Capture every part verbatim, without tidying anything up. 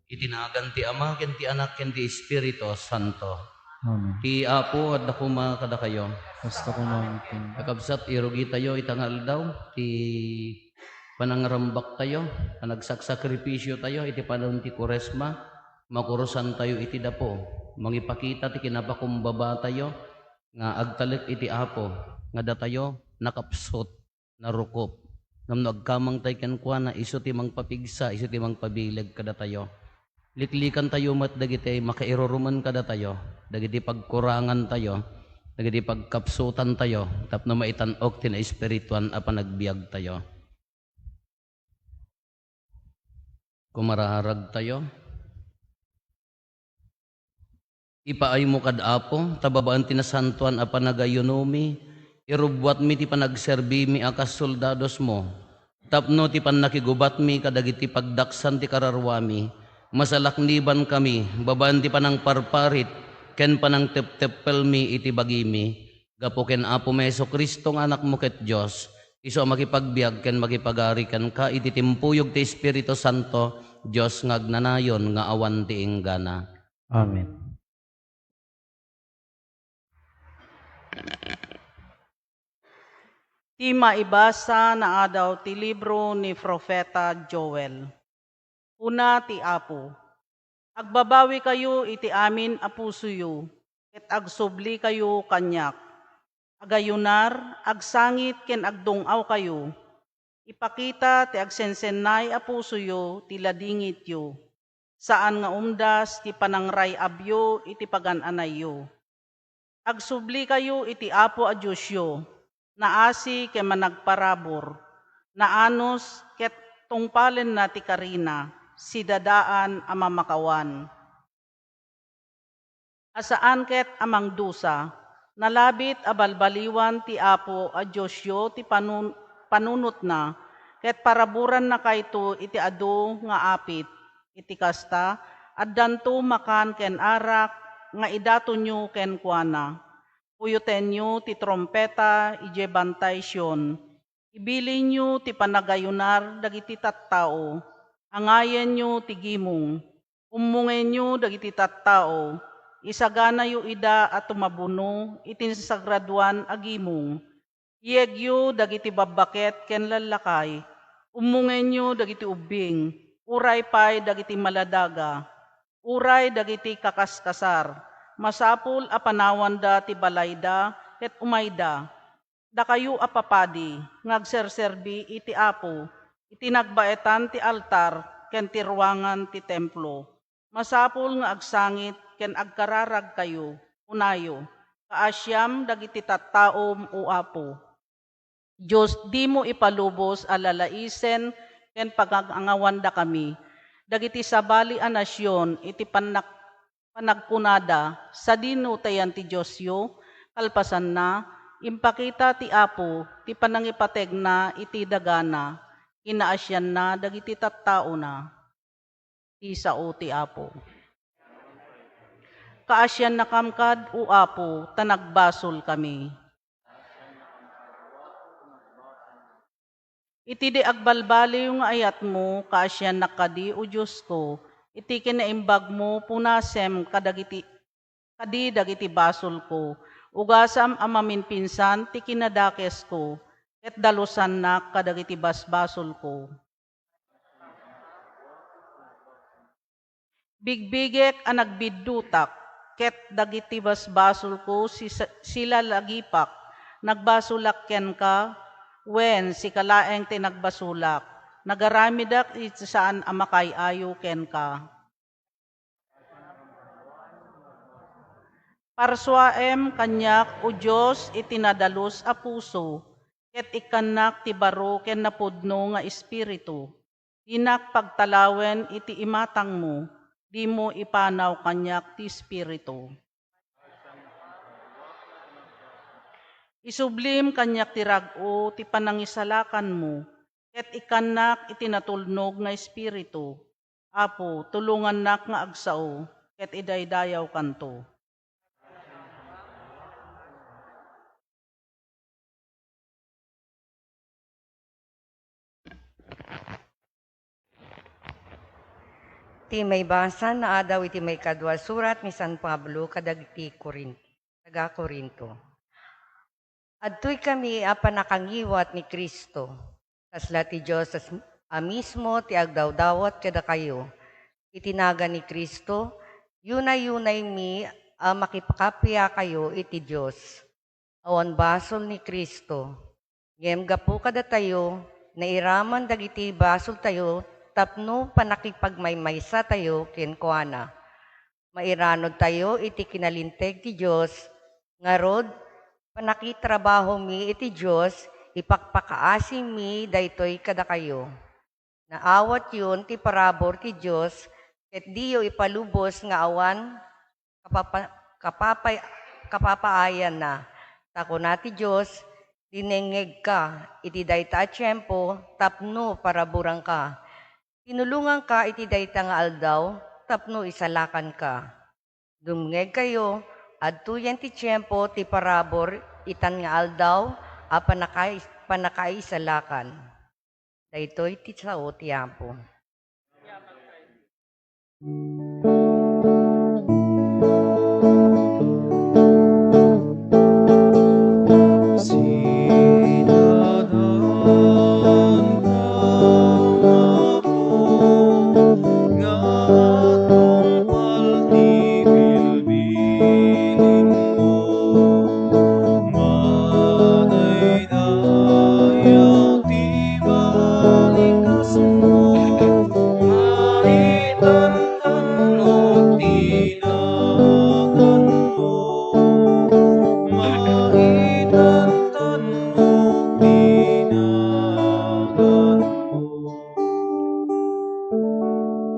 Iti nagan ti Ama, ken ti Anak, ken ti Espiritu Santo. Amen. Ti Apo adda koma kadakayo. Kasta koma met kenka. Kakabsat, irugitayo ita nga aldaw, ti panangrambaktayo, panagsaksakripisiotayo iti panawen ti Kuaresma, makurusantayo iti dapo, mangipakita ti kinapakumbabatayo nga agtalek iti Apo, nga datayo nakapsut, narukop. Ngem no agkamangtay kenkuana, isu ti mangpapigsa, isu ti mangpabileg kadatayo. Liklikantayo met dagiti makairurumen kadatayo, dagiti pagkurangantayo, dagiti pagkapsutantayo, tapno maitan-ok ti naespirituan a panagbiagtayo. Kumararagtayo. Ipaaymo kad Apo, ta babaen ti nasantoan a panagayunomi, irubbuatmi ti panagserbimi a kas soldadosmo, tapno ti pannakigubatmi kadagiti pagdaksan ti kararuami, masalaknibankami babaen ti panangparparit ken panangtepteppelmi iti bagimi. Gapu ken Apomi Jesu-Cristo nga Anakmo ket Dios, isu a makipagbiag ken makipagari kenka iti timpuyog ti Espiritu Santo, Dios nga agnanayon nga awan ti inggana. Amen. Ti maibasa naadaw ti libro ni Profeta Joel. Kuna ti Apo, "Agbabawikayo iti amin a pusoyo, ket agsublikayo kaniak. Agayunar, agsangit, ken agdung-awkayo. Ipakita ti agsensennay a pusoyo ti ladingityo. Saan nga umdas ti panangray-abyo iti pagan-anayyo. Agsublikayo iti Apo a Diosyo, naasi ken managparabur, naanus ket tungpalenna ti karina, sidadaan a mamakawan. A saan ket a mangdusa, nalabit a balbaliwan ti Apo a Diosyo ti panun-, panunotna, ket paraburannakayto iti adu nga apit. Iti kasta, addanto makan ken arak nga idatonyo kenkuana. Puyotenyo ti trumpeta idiay Bantay Sion. Ibilinyo ti panagayunar dagiti tattao. Angayenyo ti gimong. Ummongenyo dagiti tattao. Isaganayo ida a tumabuno iti nasagradoan a gimong. Yegyo dagiti babbaket ken lallakay. Ummongenyo dagiti ubbing, uray pay dagiti maladaga, uray dagiti kakaskasar. Masapul a panawanda ti balayda ket umayda. Dakayo a papadi nga agserserbi iti Apo, iti nagbaetan ti altar ken ti ruangan ti templo. Masapul nga agsangit ken agkararagkayo. Kunayo, 'Kaasiam dagiti tattaom, O Apo.' Dios, dimo ipalubos a lalaisen ken pagangawandakami dagiti sabali a nasion iti pannak-, panagkunada, 'Sadino ta yan ti Diosyo?' Kalpasanna, impakita ti Apo ti panangipategna iti dagana, kinaasianna dagiti tattaona. Ti sao ti Apo. Kaasiannakam kad, O Apo, ta nagbasolkami. Iti di agbalbaliw nga ayatmo, kaasiannak kadi, O Diosko, iti kinaimbagmo, punasem kadagiti kadi dagiti basolko. Ugasam a maminpinsan ti kinadakesko, ket dalusannak kadagiti basbasolko. Bigbigek a nagbiddutak, ket dagiti basbasolko sisa-, silalagipak. Nagbasolak kenka, wen, sika laeng ti nagbasolak. Nagaramidak iti saan a makaay-ayo kenka. Parsuaem kaniak, O Dios, iti nadalus a puso, ket ikkannak ti baro ken napudno nga espiritu. Dinak pagtalawen iti imatangmo, dimo ipanaw kaniak ti espiritu. Isublim kaniak ti rag-o ti panangisalakanmo, ket ikkannak iti natulnog nga espiritu. Apo, tulongannak nga agsao, ket idaydayawkanto. Ti maibasa naadaw iti maikadua surat ni San Pablo kadagiti Corin-, taga-Corinto. Adtoy kami a panakangiwat ni Cristo. Kasla ti Dios as-, a mismo ti agdawdawat kadakayo. Iti nagan ni Cristo, yunay-yunaymi a makipakappia kayo iti Dios. Awan basol ni Cristo. Ngem gapu kadatayo, nairaman dagiti basoltayo tapno panakipagmaymaysatayo kenkuana. Mairanodtayo iti kinalinteg ti Dios. Ngarud, panakitrabahomi iti Dios, ipakpakaasimi daytoy kadakayo. Naawatyon ti parabur ti Dios, ket diyo ipalubos nga awan kapapa-, kapapay-, kapapaayanna. Ta kuna ti Dios, "Dinengngegka iti dayta a tiempo tapno paraburanka. Tinulonganka iti dayta nga aldaw tapno isalakanka." Dumngegkayo, adtoyen ti tiempo ti parabur itan nga aldaw a panakai-, panakaisalakan. Daytoy ti sao ti Apo.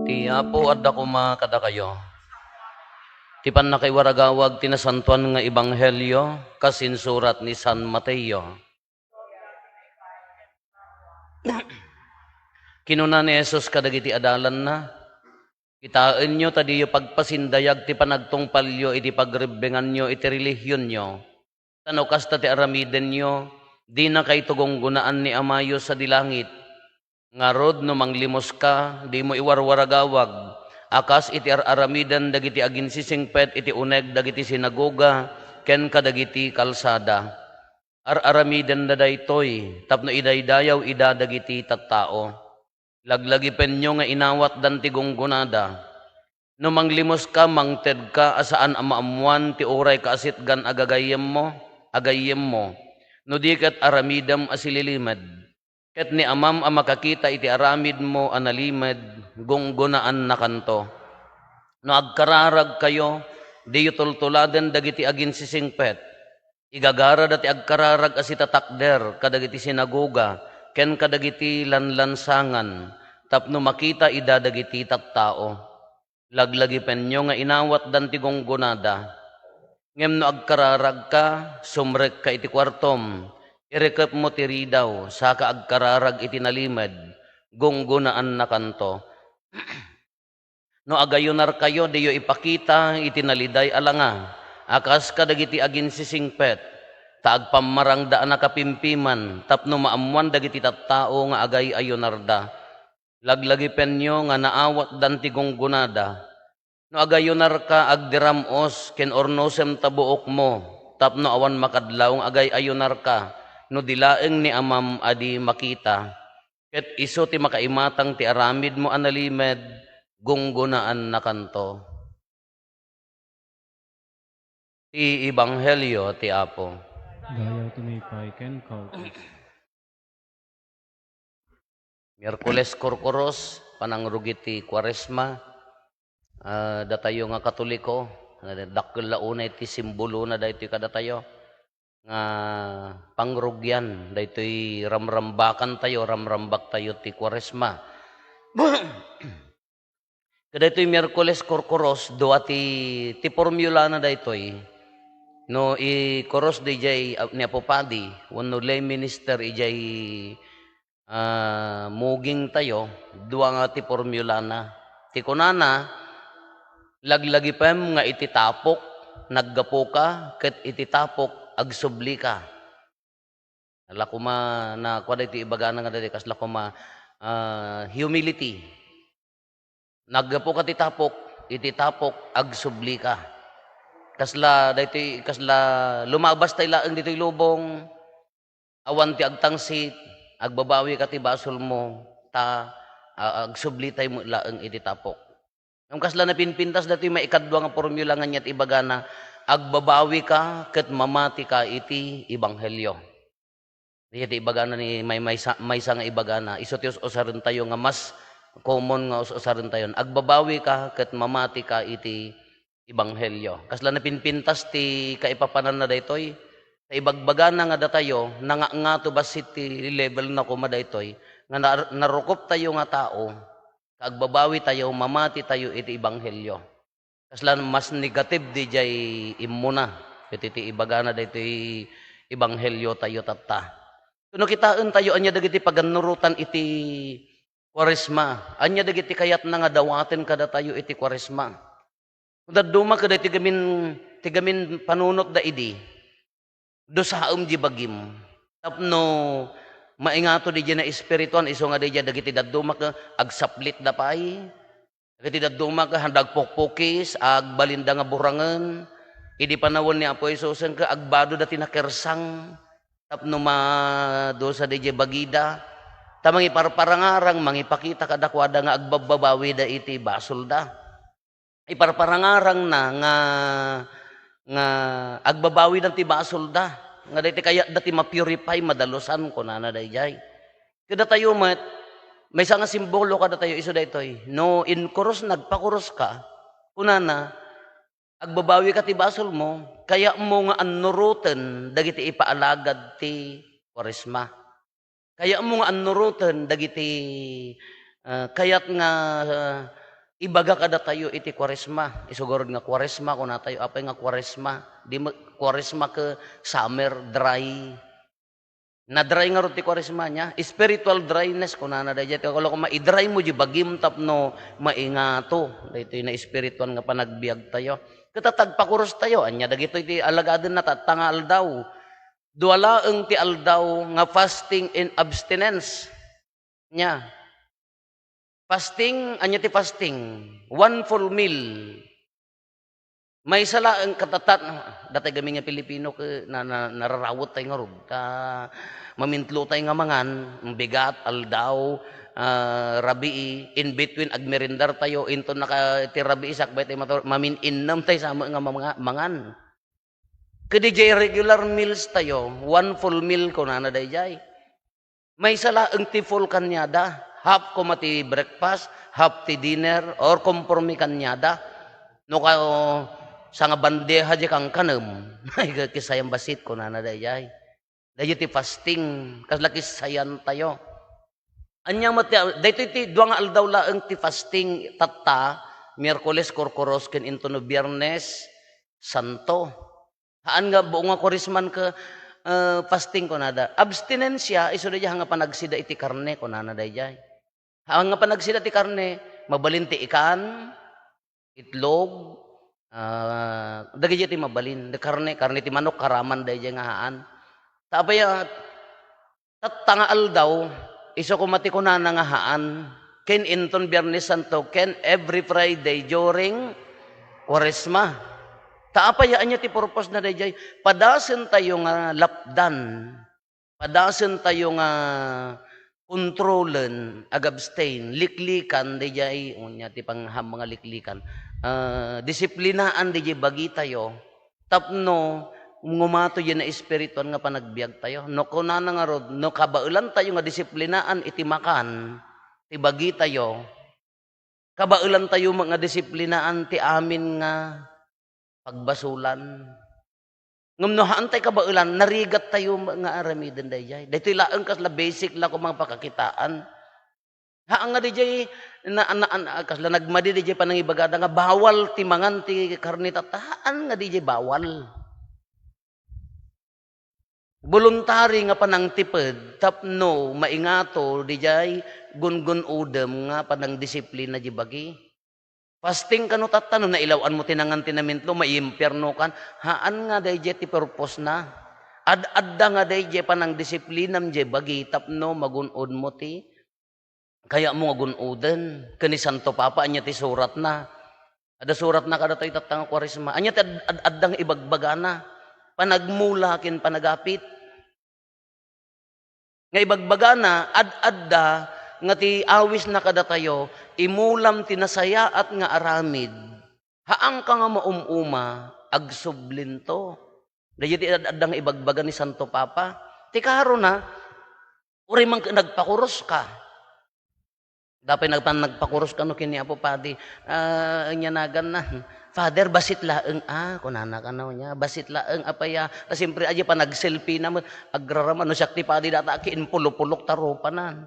Ti Apo adda koma kadakayo. Ti pannakaiwaragawag ti nasantoan nga ebanghelio kas insurat ni San Mateo. Kinuna ni Jesus kadagiti adalanna, "Kitaenyo ta diyo pagpasindayag ti panagtungpalyo iti pagrebbenganyo iti relihionyo. Ta no kasta ti aramidenyo, dinakayto gunggonaan ni Amayo sadi langit. Ngarud, no manglimoska, dimo iwarwaragawag a kas iti ar-aramiden dagiti aginsisingpet iti uneg dagiti sinagoga ken kadagiti kalsada. Ar-aramidenda daytoy tapno idaydayaw ida dagiti tattao. Laglagipenyo nga inawatdan ti gunggonada. No manglimoska, mangtedka a saan a maammoan ti uray kaasitgan a gagayyemmo, a gayyemmo, no di ket aramidem a sililimed. Ket ni Amam a makakita iti aramidmo a nalimed, gunggonaannakanto. No agkararagkayo, diyo tultuladen dagiti aginsisingpet. Igagarada ti agkararag a sitatakder kadagiti sinagoga ken kadagiti lanlansangan tapno makita ida dagiti tattao. Laglagipenyo nga inawatdan ti gunggonada. Ngem no agkararagka, sumrekka iti kuartom, irikepmo ti ridaw, saka agkararag iti nalimed, gunggonaannakanto. No agayunarkayo, diyo ipakita iti naliday a langa a kas kadagiti aginsisingpet, ta agpammarangda a nakapimpiman tapno maammoan dagiti tattao nga agay-ayunarda. Laglagipenyo nga naawatdan ti gunggonada. No agayunarka, agdiram-os ken urnosem ta buokmo, tapno awan makadlaw nga agay-ayunarka, no di laeng ni Amam a di makita, ket isu ti makaimatang ti aramidmo a nalimed, gunggonaannakanto. Ti Ebanghelio ti Apo. Dayaw tinaypay kenka, O Cristo. Miyerkules Korkoros, panangrugi ti Kuaresma. Ah, datayo nga Katoliko, dakkel la unay ti simbolona daytoy kadatayo nga pangrugian daytoy ramrambakantayo, ramrambaktayo ti Kuaresma. Kadaytoy Miyerkules Korkoros, dua ti, ti formulana daytoy. No ikoros dayjay, ah, ni Apo Padi, wenno lay minister ijay, ah, mugingtayo, dua nga ti formulana. Ti kunana, laglagipem nga iti tapok, naggapuka, ket iti tapok, agsublika. La koma, na, kua daytoy ibagana nga daytoy, kasla koma, ah, humility. Naggapuka ti tapok, iti tapok, agsublika. Kasla, daytoy, kasla, lumabastay laeng ditoy lubong, awan ti agtangsit, agbabawika ti basolmo, ta, ah, agsublitay met laeng iti tapok. Ngem kasla napinpintas daytoy maikadua nga formula nga ania ti ibagana, agbabawika ket mamatika iti ebanghelio. Dayta ti ibagana ni may-, maysa, maysa nga ibagana. Isu ti us-usarentayo nga mas common nga us-usarentayon. Agbabawika ket mamatika iti ebanghelio. Kasla napinpintas ti kaipapananna daytoy. Ta ibagbagana nga datayo, nangangato bassit ti levelna koma daytoy, nga nar-, narukoptayo nga tao, Kaagbabawitayo, mamatitayo iti ebanghelio. Kasla mas negative diay immuna ket iti ibagana daytoy ebangheliotayo tatta. No kitaentayo ania dagiti pagannurotan iti Kuaresma, ania dagiti kayatna nga dawaten kadatayo iti Kuaresma. Dadduma ket ti gamin, ti gamin panunotda idi, dusaem di bagim. Tapno maingato diay naespirituan, isu nga diay dagiti dadduma ket agsaplitda pay. Dagiti dadduma ket handa agpukpukis, agbalinda nga burangen. Idi panawen ni Apo Jesusen ket agbadoda ti nakersang tapno madusa diay bagida. Ta mangiparparangarang, mangipakita kadakuada nga agbabbabawida iti basolda. Iparparangarangna nga, nga agbabawida ti basolda, nga daytoy kayatda ti ma-purify, madalusan, kunana daydiay. Kadatayo met, maysa nga simbolo kadatayo isu daytoy. No inkurus, nagpakuruska, kunana, agbabawika ti basolmo, kayatmo nga annuroten dagiti ipaalagad ti Kuaresma. Kayatmo nga annuroten dagiti, ah, kayat nga, ah, ibaga kadatayo iti Kuaresma. Isu garud nga Kuaresma, kunatayo, apay nga Kuaresma? Di met Kuaresma ket summer, dry. Na-dry ngarud ti Kuaresma niya. Spiritual dryness, kunana daydiay. Ti kula koma, i-dry mo di bagim tapno maingato. Daytoy naespirituan nga panagbiagtayo. Ket ta agpakurustayo, ania dagitoy ti alagadenna tatta nga aldaw. Dua laeng ti aldaw nga fasting and abstinence. Nia, fasting, ania ti fasting? One full meal. Maysa laeng katatat, datay gamin nga Pilipino ket na, na, nararawet tay ngarud. Ta, mamintlo tay nga mangan, bigat, aldaw, ah, rabii, in between agmerendar tayo, inton naka, ti rabii sakbay tay matur-, mamin-innem tay sa met nga manga-, mangan. Ket diay regular meals tayo, one full meal kunana daydiay. Maysa laeng ti full kaniada, half koma ti breakfast, half ti dinner, or komporme kaniada. No ka, sanga bandeha diay kankanem, ay, kisayan bassit kunana daydiay. Daydiay ti fasting, kasla kisayan tayo. Ania met ti, daytoy ti dua nga aldaw laeng ti fasting tatta, Miyerkules, Korkoros, ken intono Biyernes Santo. Haan nga buok nga Kuaresman ket, eh, fasting kunada. Abstinensia, isu daydiay nga panagsida iti karne, kunana daydiay. Haan nga panagsida ti karne, mabalin ti ikan, itlog, ah, dagiti ti mabalin. Ti karne, karne ti manok, karaman daydiay nga haan. Ta apay, ah, tatta nga aldaw, isu koma ti kunana nga haan, ken inton Biyernes Santo, ken every Friday during Kuaresma. Ta apay, ania ti purpose na dayjay? Padasen tayo nga lapdan. Padasen tayo nga kontrolen, ag-abstain, liklikan dayjay, unya ti pangham nga liklikan. Ah, disiplinaan dayjay bagi tayo tapno ngumato dayjay naespirituan nga panagbiag tayo. No kunana ngarud, no kabaelan tayo nga disiplinaan iti makan ti bagi tayo, kabaelan tayo nga disiplinaan ti amin nga pagbasolan. Ngem no haan tay kabaelan, narigat tayo nga aramiden dayjay. Daytoy laeng kasla basic la koma nga pakakitaan. Haan nga dayjay na, na, na, kasla nagmadi dayjay panangibagada nga bawal ti mangan ti karne tatta. Haan nga dayjay bawal. Voluntary nga panangtiped tapno maingato dayjay gungun-odem nga panangdisiplina dayjay bagi. Fasting kano tatta no nailaw-an mo ti nangan ti namintlo, maiimpierno kan. Haan nga dayjay ti purpose na. Ad-adda nga dayjay panangdisiplinam dayjay bagi tapno magun-od mo ti kayat mo nga gun-oden. Ken ni Santo Papa, ania ti suratna? Adda suratna kadatoy tatta nga Kuaresma. Ania ti ad-, ad-, adda nga ibagbagana? Panagmula ken panagapit. Nga ibagbagana, ad-adda nga ti awisna kadatayo, imulam ti nasayaat nga aramid. Haanka nga maum-uma, agsublinto. Daydi ti ad-adda nga ibagbaga ni Santo Papa. Ti karona, uray man ket nagpakuros ka. Dapay nagpan-, nagpakuros kano ken ni Apo Padi, ah, ania naganna, "Father, basit laeng, ah," kunana kano nia, "basit laeng, apay a?" Ta siempre, adda panagselfie na met, agrarama, no siak ti padi data, kiinpulopulok ta rupanan.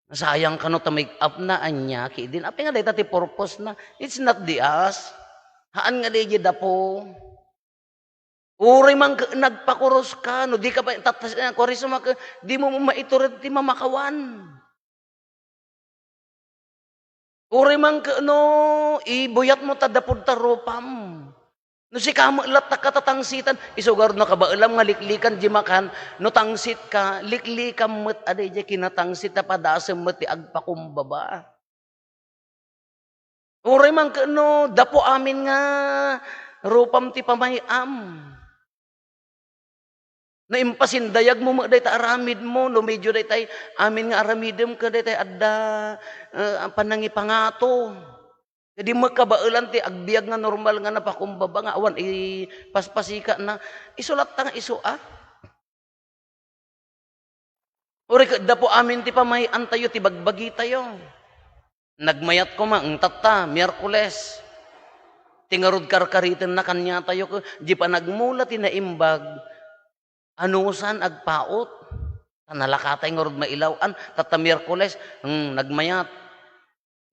Sayang kano ta make-up na, ania, ki din. Apay nga dayta ti purpose na? It's not the us. Haan nga daydi dapo. Uray man ket nagpakuros ka, no di ka pa tatta-, Kuaresma ket di mo maitured ti mamakawan. Uray man ket no ibuyat mo ta dapod ta rupam. No sika met latta katatangsitan, isu garud no kabaelam nga liklikan di makan, no tangsit ka, liklikam met a daydi kinatangsit ta padasem met ti agpakumbaba. Uray man ket no dapo amin nga rupam ti pamay-am. No impasindayag mo met dayta aramid mo, no medyo daytay amin nga aramidem ket daytay adda, eh, panangipangato. Ket di met kabaelan ti agbiag nga normal nga napakumbaba nga awan ipaspasika na. Isu latta nga isu a. Uray ket dapo amin ti pamay-antayo, ti bagbagitayo. Nagmayat koma, eng tatta, Miyerkules. Ti ngarud karkaritenna kaniatayo, ket di panagmula ti naimbag, anusan agpaut. Ta nalakatay ngarud mailaw-an, tatta Miyerkules, eng, nagmayat.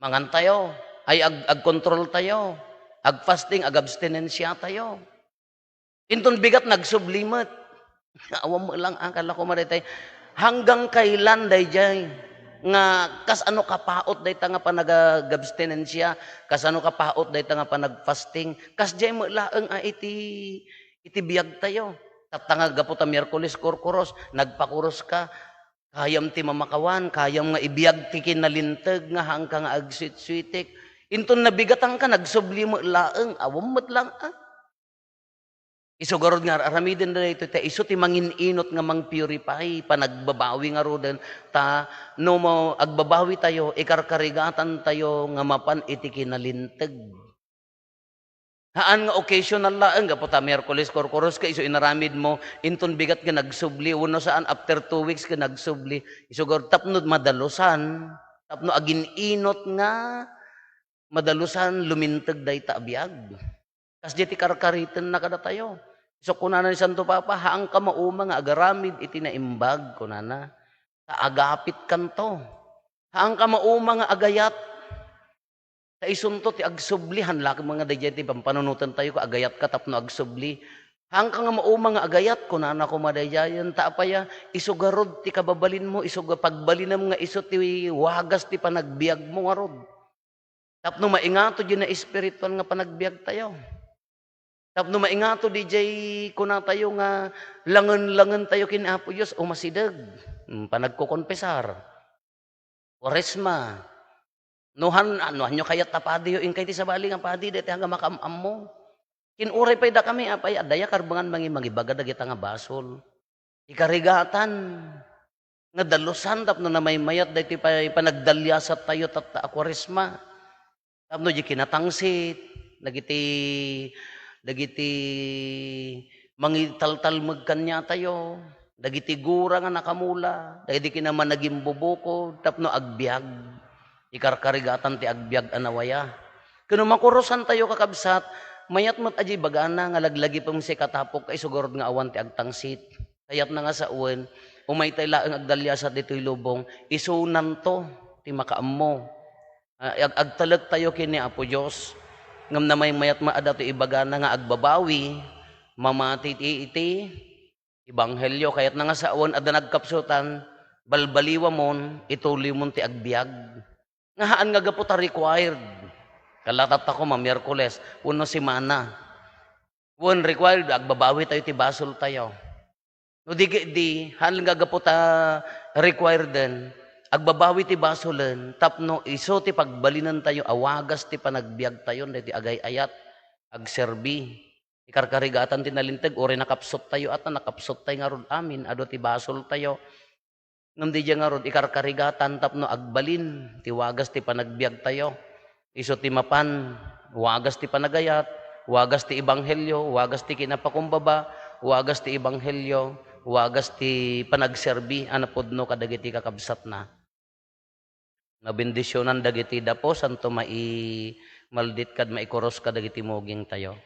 Mangantayo, ay ag-, agkontroltayo, agfasting, agabstinensiatayo. Inton bigat, nagsubli met. Awan met lang, ah, kala ko madaytay. Hanggang kailan dayjay nga kasano kapaut dayta nga panagabstinensia, kasano kapaut dayta nga panagfasting? Kasdiay met laeng a iti, iti biagtayo. Tatta nga gapu ta Miyerkules kurkuros, nagpakuros ka, kayam ti mamakawan, kayam nga ibiag ti kinalinteg nga haanka nga agsuitsuitik. Inton nabigatanka, nagsubli met laeng, awan met lang, ah. Isu garud nga ar-aramiden daytoy, ta isu ti mangin-inot nga mang-purify, panagbabawi ngaruden, ta no mo-, agbabawi tayo, ikarkarigatan tayo nga mapan iti kinalinteg. Haan nga occasional laeng, gapu ta Miyerkules kurkuros ka, isu inaramid mo, inton bigat ka nagsubli, wenno saan, after two weeks ka nagsubli, isu garud tapno madalusan, tapno agin-inot nga madalusan luminteg dayta a biag. Kasdiay ti karkaritenna kadatayo. Isu kunana ni Santo Papa, "Haanka mauma nga agaramid iti naimbag," kunana. Ta agapitkanto. Haanka mauma nga agayat. Ta isunto ti agsubli, han la koma nga dayjay ti pampanunotentayo, agayatka tapno agsubli. Haanka nga mauma nga agayat, kunana koma dayjayen, ta apay a, isu garud ti kababalinmo, isu ga-, pagbalinem nga isu ti wagas ti panagbiagmo ngarud. Tapno maingato diay naespirituan nga panagbiagtayo. Tapno maingato diay kunatayo nga langen-langentayo ken Apo Dios, umasideg. Hmm, panagkokonfesar. Kuaresma. No han-, no hanyo kayat ta padiyo, inkay ti sabali nga padi, daytoy nga makaam-ammo. Kin uray pay dakami, apay, adda ya karbengan mangi-, mangibaga dagita nga basol. Ikarigatan nga dalusan tapno namaymayat daytoy pay panagdaliasat tayo tatta a Kuaresma. Tapno di kinatangsit, dagiti, dagiti mangitaltalmeg kaniatayo, dagiti gura nga nakamula, dagiti kinamanagimbubukod, tapno agbiag, ikarkarigatan ti agbiag a nawaya. Ken no makurosantayo, kakabsat, mayat met a di bagana nga laglagipem sa ikatapok, kaiso garud nga awan ti agtangsit. Kayatna nga sawen, umaytay laeng agdaliasat ditoy lubong, isunanto ti makaammo. Ah, ag-, agtalektayo ken ni Apo Dios. Ngem namaymayat met a datoy ibagana nga agbabawi, mamati iti, iti ebanghelio. Kayatna nga sawen, adda nagkapsutan, balbaliwamon, ituloymon ti agbiag. Nga haan nga gapu ta required. Kalatatako, ma-Miyerkules, wenno semana. Wen required, agbabawi tayo ti basol tayo. No di, di, haan nga gapu ta required den, agbabawi ti basolen, tapno isu ti pagbalinen tayo a wagas ti panagbiag tayo, daytoy agay-ayat, agserbi. Ikarkarigatan ti nalinteg, uray nakapsut tayo, at nakapsut tayo ngarud amin, adu ti basol tayo. Ngem diay ngarud, ikarkarigatan tapno agbalin ti wagas ti panagbiag tayo. Isu ti mapan, wagas ti panagayat, wagas ti ebanghelio, wagas ti kinapakumbaba, wagas ti ebanghelio, wagas ti panagserbi a napudno kadagiti kakabsatna. Mabendisionan dagiti dapo, santo mai-, maldit kad maikuros kadagiti muging tayo.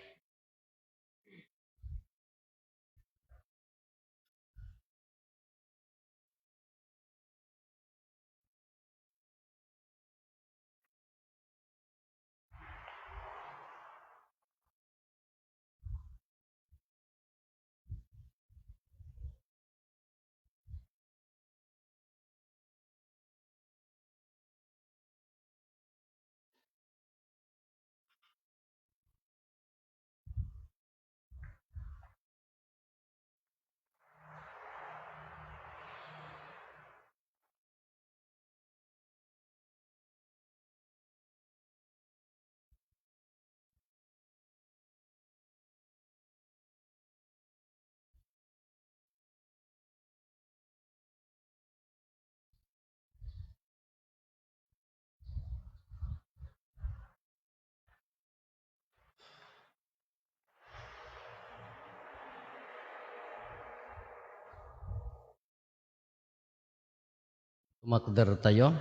Tumakder tayo.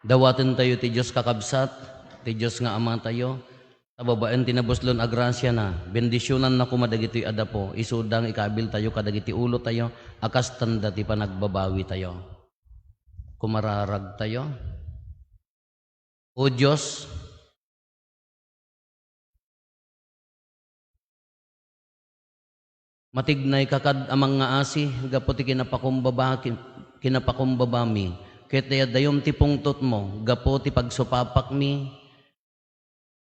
Dawaten tayo ti Dios, kakabsat, ti Dios nga Ama tayo, ta babaen ti nabuslon a grasiana, bendisionanna koma dagitoy a dapo, isuda nga ikaabil tayo kadagiti ulo tayo, a kastanda ti panagbabawi tayo. Kumararag tayo. O Dios, matignay ka kad a mangngaasi gapu ti kinapakumbaba-, kin-, kinapakumbabami, ket daydayaem ti pungtotmo gapu ti pagsupapakmi,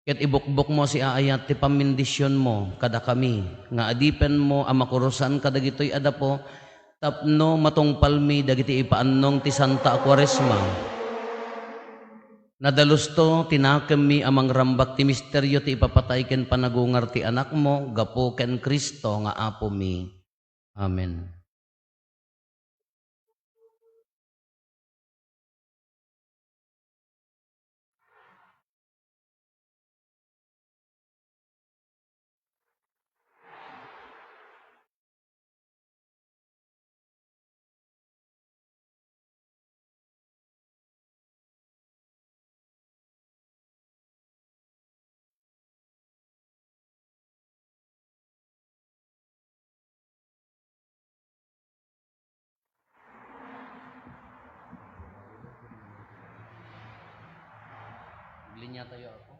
ket ibukbokmo a siaayat ti pammendisionmo kadakami, nga adipenmo a makurosan kadagitoy a dapo, tapno matungpalmi dagiti ipaannong ti Santa a Kuaresma. Nadalusto ti nakemmi a mangrambak ti misterio ti ipapatay ken panagungar ti Anakmo gapu ken Cristo nga Apomi. Amen. Linya tayo ako.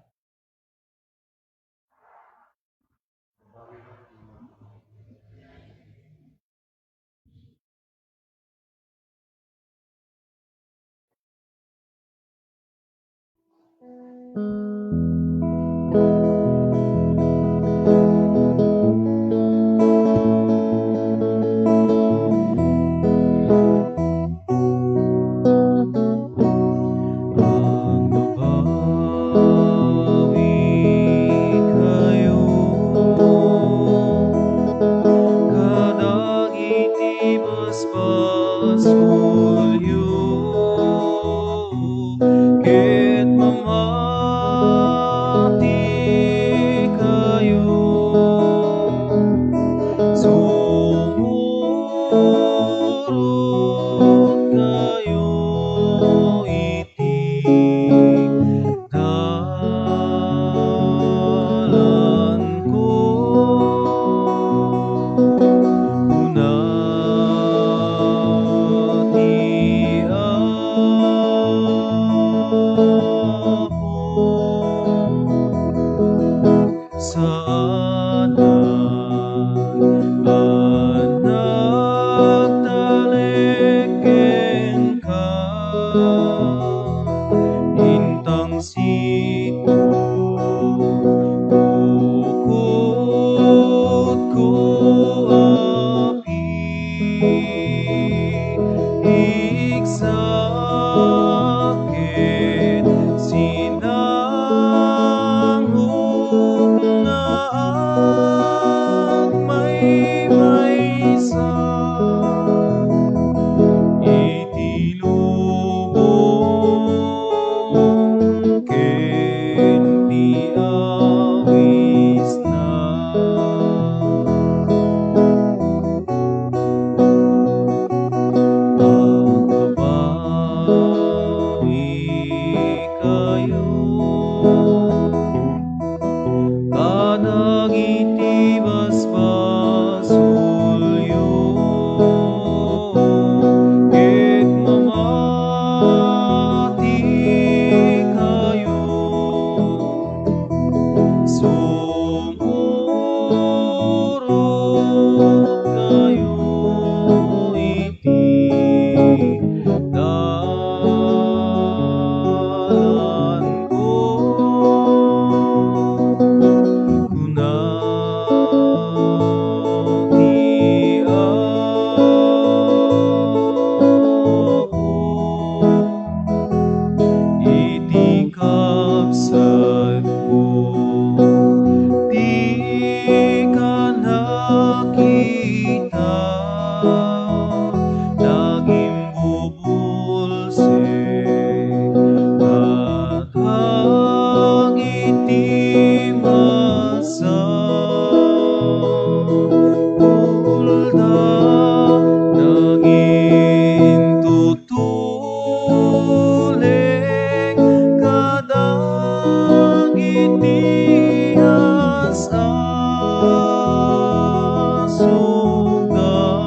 sungga.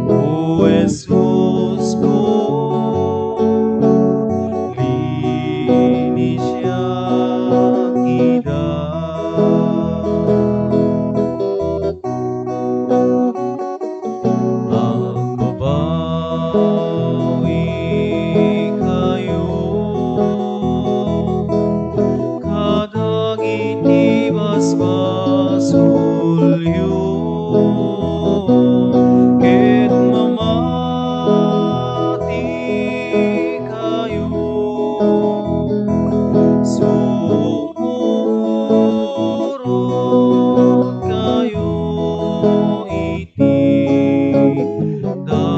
O Jesus ko, linis siak ida. Agbabawi kayo kadagiti basbasolyo ket mamati kayo. Sumurot kayo iti dalanko,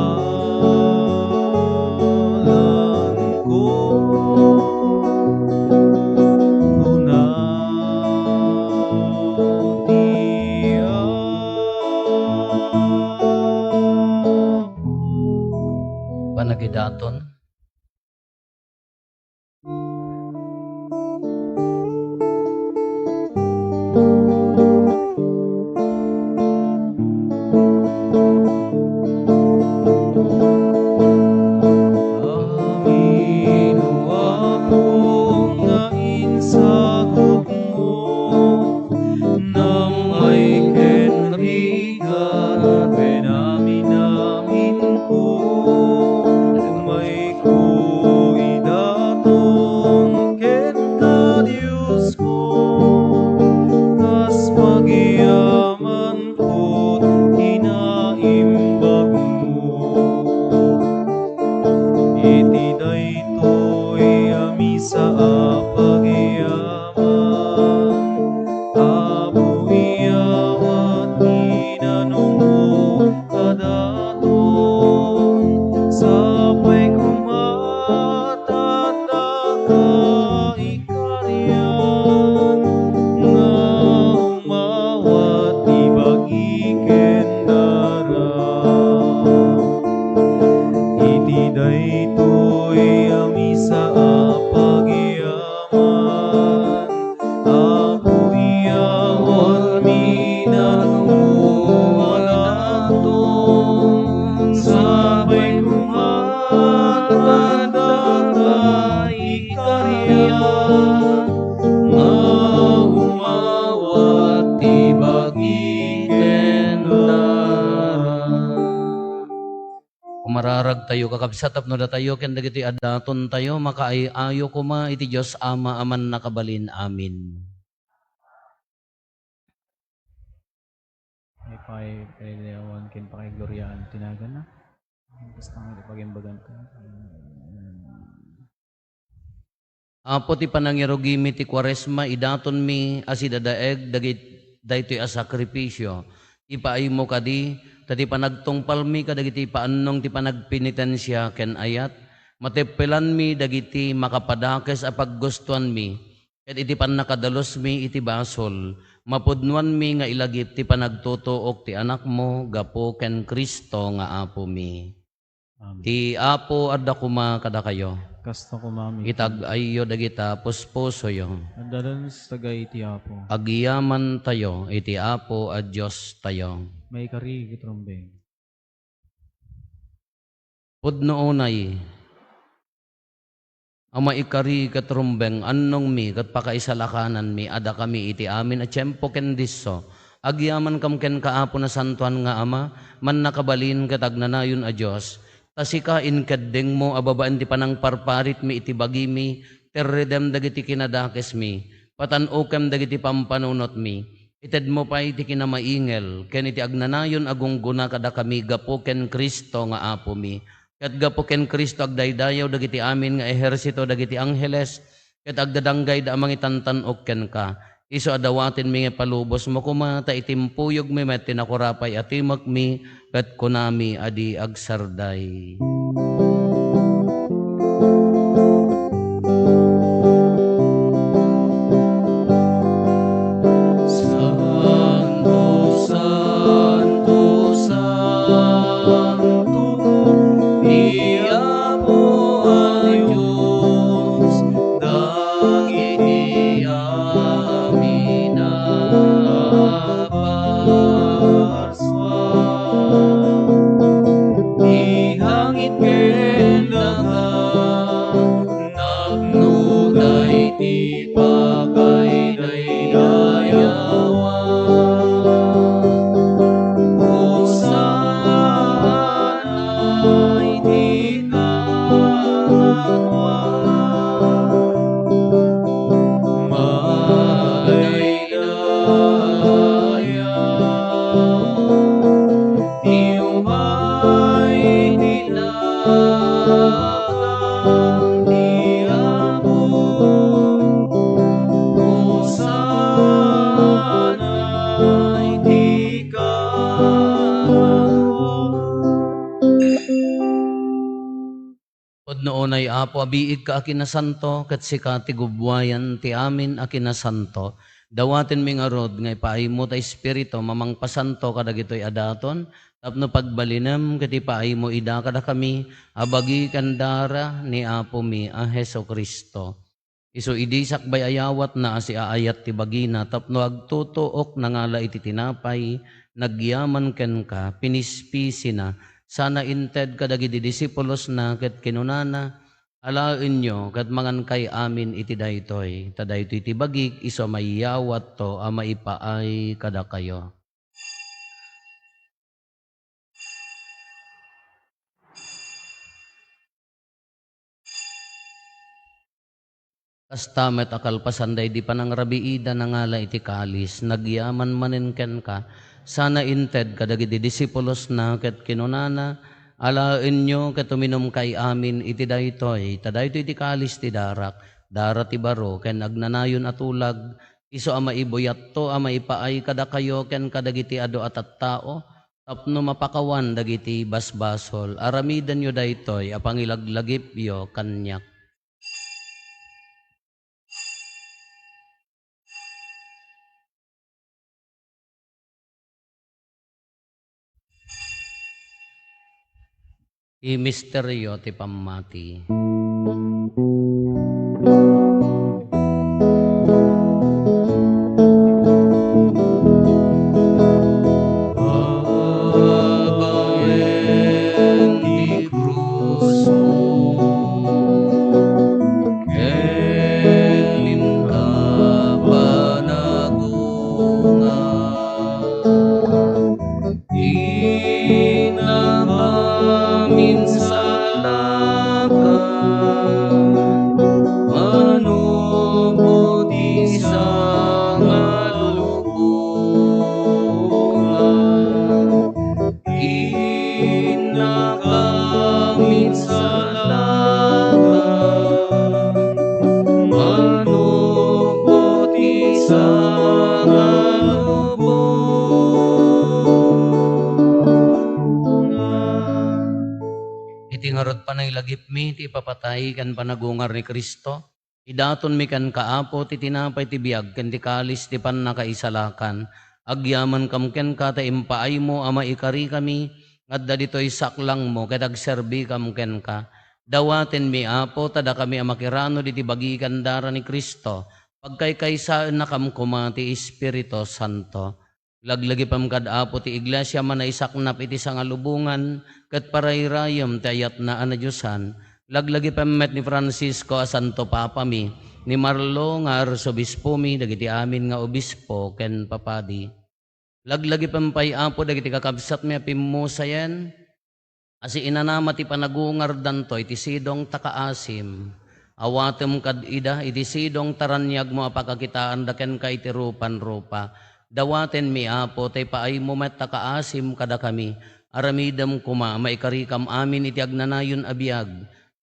kuna ti Apo. Panagidaton. Amin, O Apo, nga insagutmo, namay ken rigat ken aminaminko, mayko idaton kenka, Diosko, kas pagyamanko ti naimbagmo. Iti daytoy a misa a pagyaman, Apo, iyawat ti nanungmo kadaton. Sapay koma ta addaka ikarian nga umawat ti bagi ken dara. Iti daytoy a misa a pagyaman, Apo, iyawatmi nanungmo kadaton. Sapay koma ta addaka ikarian nga umawat ti bagi ken dara. Umararagtayo, kakabsat, tapno datayo ken dagiti addatontayo makaay-ayo koma iti Dios Ama a mannakabalin. Amen. Ay pay, kailawan ken pakaigloriaan ti naganna. Basta nga ipagimbagan ka. Apo, ti panangirugimi ti Kuaresma, idatonmi a sidadaeg dagit-, daytoy a sakrifisio. Ipaaymo kadi, ta ti panagtungpalmi kadagiti ipaannong ti panagpenitensia ken ayat, mateppelanmi dagiti makapadakes a paggustuanmi, ket iti pannakadalusmi iti basol, mapudnoanmi nga ilagip ti panagtutuok ti Anakmo gapu ken Cristo nga Apomi. Amen. Ti Apo adda koma kadakayo. Kasta koma met. Itag-ayyo dagita puspusoyo. Adda laeng itagay iti Apo. Agyamantayo iti Apo a Diostayo. Maikari ket rumbeng. Pudno unay a maikari ket rumbeng, annongmi ket pakaisalakananmi a dakami iti amin a tiempo ken disso, agyamankam kenka, Apo Nasantoan nga Ama, mannakabalin ket agnanayon a Dios, ta sika inkeddengmo a babaen ti panangparparitmi iti bagimi, terredem dagiti kinadakesmi, patan-okem dagiti pampanunotmi, itedmo pay ti kinamaingel ken iti agnanayon a gunggona kadakami gapu ken Cristo nga Apomi. Ket gapu ken Cristo, agdaydayaw dagiti amin nga ehersito dagiti angheles, ket agdadanggayd a mangitantan-ok kenka. Isu a dawatenmi nga ipalubosmo koma, ta itimpuyogmi met ti nakurapay a timekmi, ket kunami a di agsarday. Santo, santo, santo, ti Apo a Dios, dagiti amin a Unay, Apo, a biigka a kinasanto, ket sika ti gubbuayan ti amin a kinasanto. Dawatenmi ngarud nga ipaaymo ta Espiritu mamangpasanto kadagitoy a daton, tapno pagbalinem ket ipaaymo ida kadakami a bagi ken dara ni Apomi a Jesu-Cristo. Isu idi sakbay a yawatna a siaayat ti bagina tapno agtutuok, nangala iti tinapay, nagyaman kenka, pinispisina, sana inted kadagiti disipulosna ket kinunana, "Alaenyo ket mangankay amin iti daytoy, ta daytoy ti bagik isu a mayawatto a maipaay kadakayo." Kasta met a kalpasan daydi panangrabiida, nangala iti kalis, nagyaman manen kenka, sana inted kadagiti disipulosna ket kinunana, "Alaenyo ket uminumkay amin iti daytoy, ta daytoy ti kalis ti darak, dara ti baro ken agnanayon a tulag, isu a maibuyatto a maipaay kadakayo ken kadagiti adu a tattao, tapno mapakawan dagiti basbasol. Aramidenyo daytoy a pangilaglagipyo kaniak." Ti misterio ti pammati. Babaen ti krusmo, ken inka panagungar. Ti nakaminsalakan, manubo ti sangalubongan. Ti nakaminsalakan, manubo ti sangalubongan. Iti ngarud panangilagipmi ti ipapatay ken panagungar ni Cristo, idatonmi kenka, Apo, ti tinapay ti biag ken ti kalis ti pannakaisalakan. Agyamankam kenka ta impaaymo a maikarikami nga adda ditoy saklangmo ket agserbikam kenka. Dawatenmi, Apo, ta dakami a makiranod iti bagi ken dara ni Cristo, pagkaykaysaennakam koma ti Espiritu Santo. Laglagipem kad Apo ti iglesia a manaisaknap iti sangalubongan ket parayrayem ti ayatna a nadiosan. Laglagipem met ni Francisco a Santo Papami, ni Marlo nga Arsobispomi, dagiti amin nga obispo ken papadi. Laglagipem pay, Apo, dagiti kakabsatmi a pimmusayen, a siinanama ti panagungardanto iti sidong ta kaasim. Awatem kad ida iti sidong ta raniagmo a pakakitaanda kenka iti rupan-rupa. Dawatenmi, Apo, ta ipaaymo met ta kaasim kadakami. Aramidem koma a maikarikam amin iti agnanayon a biag,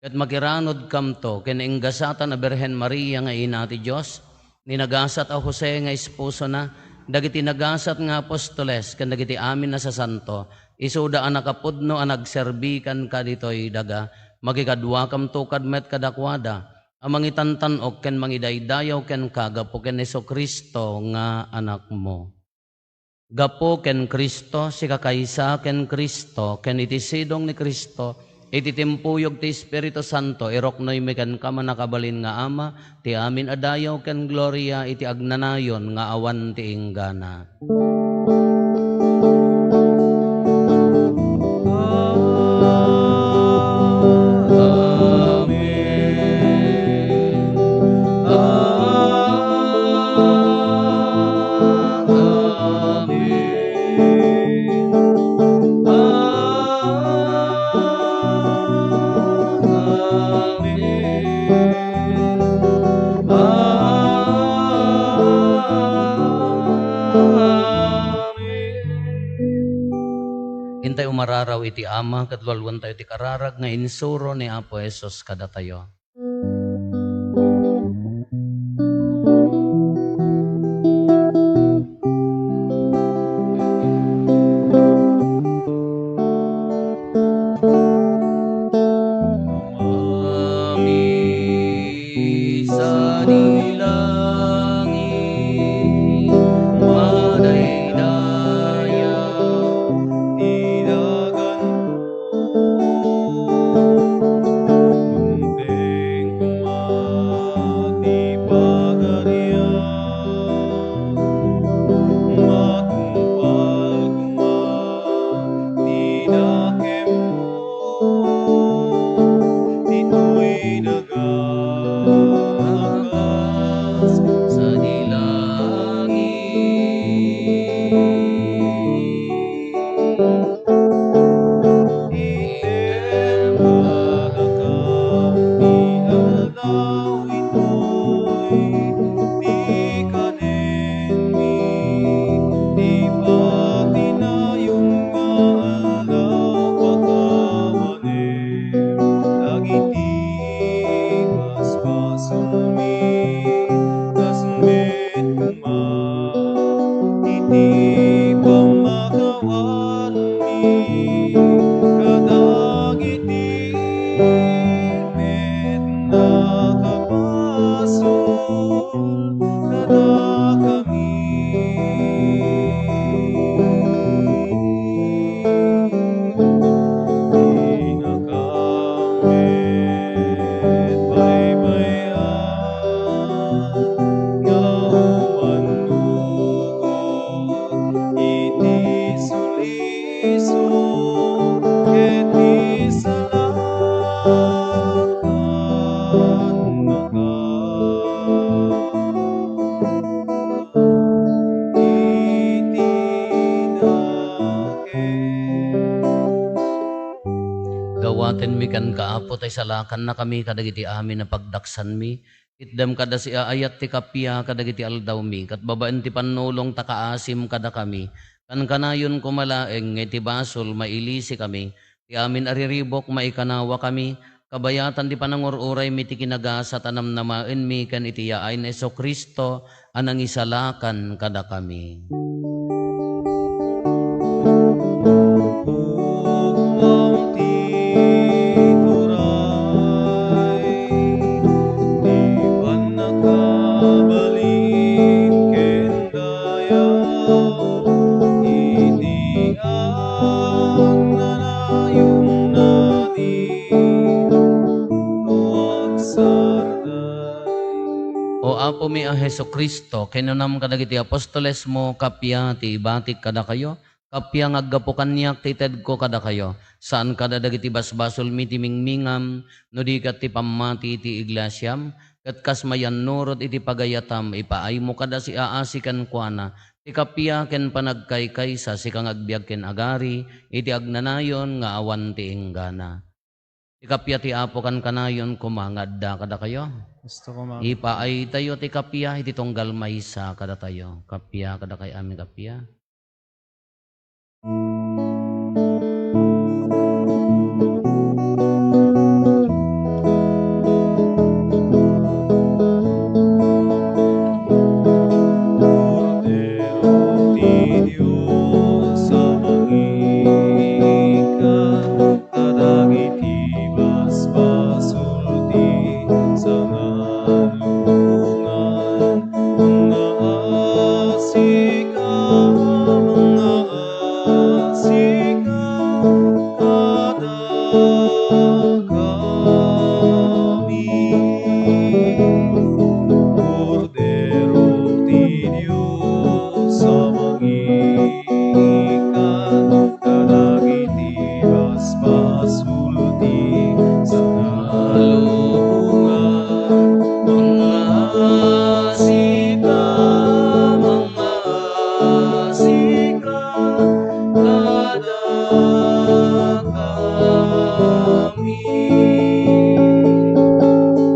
ket makiranodkamto ken ni Ingasatan a Birhen Maria nga Ina ti Dios, ni nagasat a Jose nga esposona, dagiti nagasat nga apostoles, ken dagiti amin a sasanto, isuda a nakapudno a nagserbi kenka ditoy daga. Makikaduakamto kad met kadakuada a mangitantan-ok ken mangidaydayaw kenka gapu ken Jesu-Cristo nga Anakmo. Gapu ken Cristo, sikakaysa ken Cristo, ken iti sidong ni Cristo, iti timpuyog ti Espiritu Santo, iruknoymi kenka, mannakabalin nga Ama, ti amin a dayaw ken gloria iti agnanayon nga awan ti inggana. Amen. Amen. Amen. Intay umararaw iti Ama ket lualuentayo ti kararag nga insuro ni Apo Jesus kadatayo. Atenmi kenka, Apo, ta isalakannakami kadagiti amin a pagdaksanmi. Itdem kada siaayat ti kappia kadagiti aldawmi, ket babaen ti pannulong ta kaasim kadakami. Kankanayon koma laeng nga iti basol, mailisikami. Ti amin a riribuk, maikanawakami. Kabayatan ti panangur-uraymi ti kinagasat a namnamaenmi ken iti yaay ni Jesu-Cristo a nangisalakan kadakami. Pukpok ti turay, ti pannakabalin ken dayaw, iti agnanayonna ti tuagsarday. O Apomi a Jesu-Cristo, kinunam kadagiti apostolesmo, kappia ti ibatik kadakayo, kappia nga aggapu kaniak ti itedko kadakayo. Saan kada dagiti basbasolmi ti mingmingam, no di ket ti pammati iti iglesiam, ket kas mayannurot iti pagayatam, ipaaymo kada siaasi kenkuana ti kappia ken panagkaykaysa, sika nga agbiag ken agari iti agnanayon nga awan ti inggana. Ti kappia ti Apo kankanayon koma nga adda kadakayo. Kasta koma. Ipaaytayo ti kappia iti tunggal maysa kadatayo. Kappia kadakayo amin, kappia. Kordero ti Dios a mangikkan kadagiti basbasol ti sangalubongan. Mangngaasika, mangngaasika kadakami. Kordero ti Dios a mangikkan kadagiti basbasol ti sangalubongan. Mangngaasika, mangngaasika kadakami.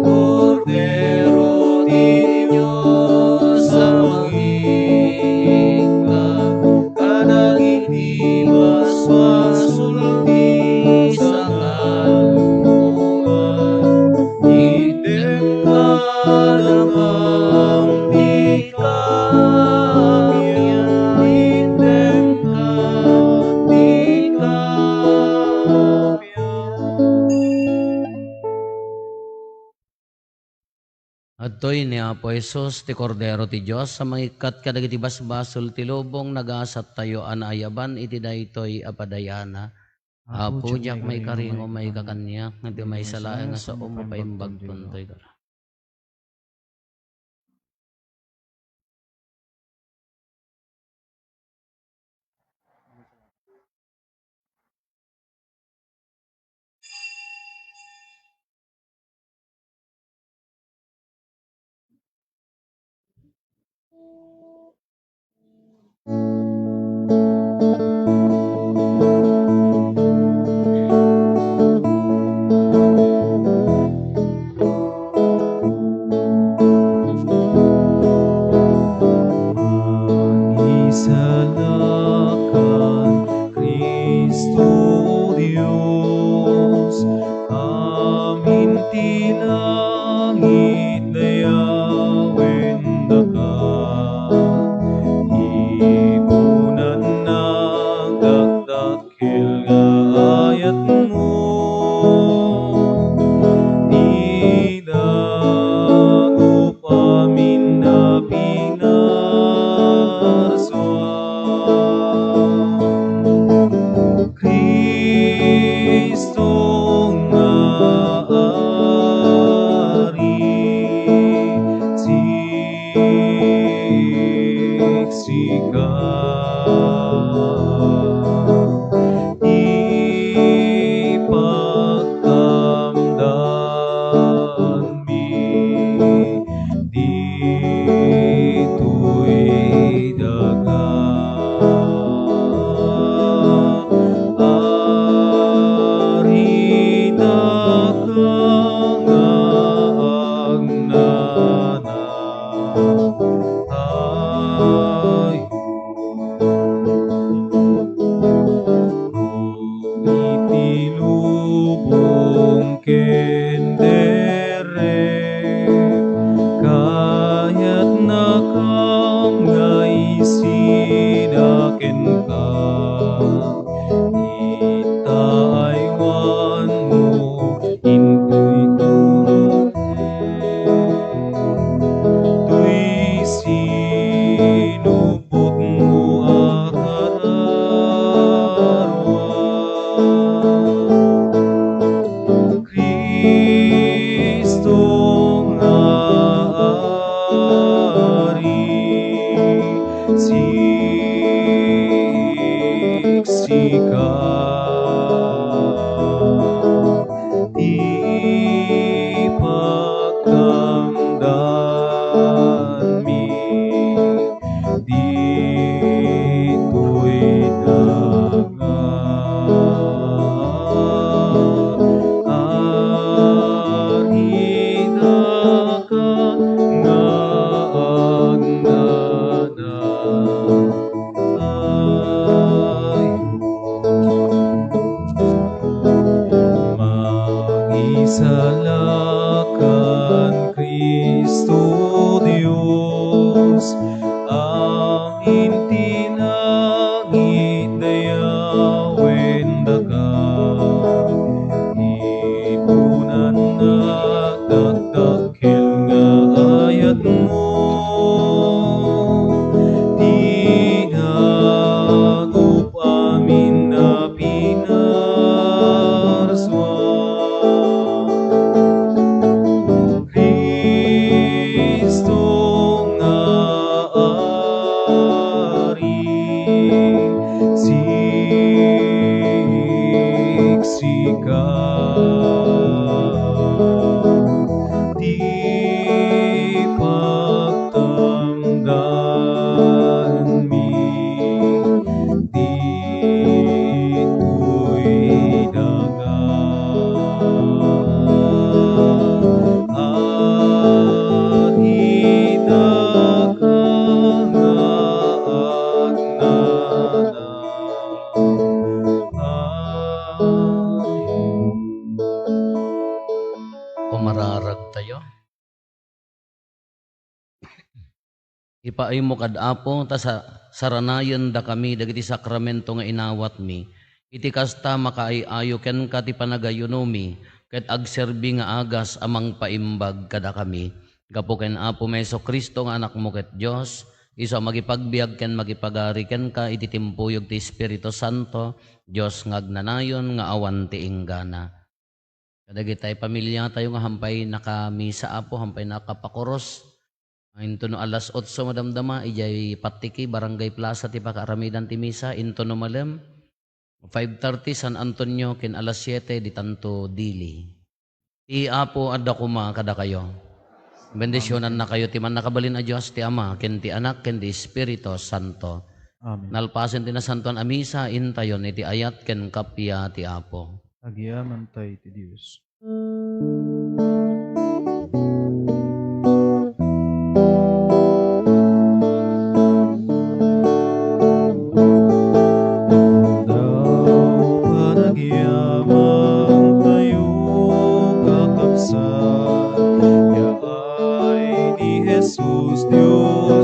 Kordero ti Dios a mangikkan kadagiti basbasol ti sangalubongan. Itdem kadakam ti kappia, itdem kad ti kappia. Adtoy ni Apo Jesus, ti Kordero ti Dios, a mangikkat kadagiti basbasol ti lubong. Nagasattayo a naayaban iti daytoy a padayana. Apo, diak maikari nga umayka kaniak, ngem ti maysa laeng nga saom, mapaimbagko toy. Magisalakan Cristo Dios, amin ti langit dayawen daka. Paaymo kad Apo, ta sa-, saranayendakami dagiti sakramento nga inawatmi. Iti kasta, makaay-ayo kenka ti panagayunomi, ket agserbi nga agas a mangpaimbag kadakami. Gapu ken Apo Jesu-Cristo nga Anakmo ket Dios, isu a makipagbiag ken makipagari kenka iti timpuyog ti Espiritu Santo, Dios nga agnanayon nga awan ti inggana. Kadagiti pamiliatayo nga hampay nakamisa, Apo, hampay nakapakurus. Intono alas otso madamdama, idiay Patiki, Barangay Plaza ti pakaaramidan ti misa, intono malem, five thirty, San Antonio, ken alas siete, ditanto Dili. Ti Apo adda koma kadakayo. Bendisionannakayo ti Mannakabalin a Dios, ti Ama, ken ti Anak, ken ti Espiritu Santo. Amen. Nalpasen ti nasantoan a misa, intayon iti ayat ken kappia ti Apo. Agyamankami iti Dios. Panagyamantayo, kakabsat, yaay ni Jesus, Dios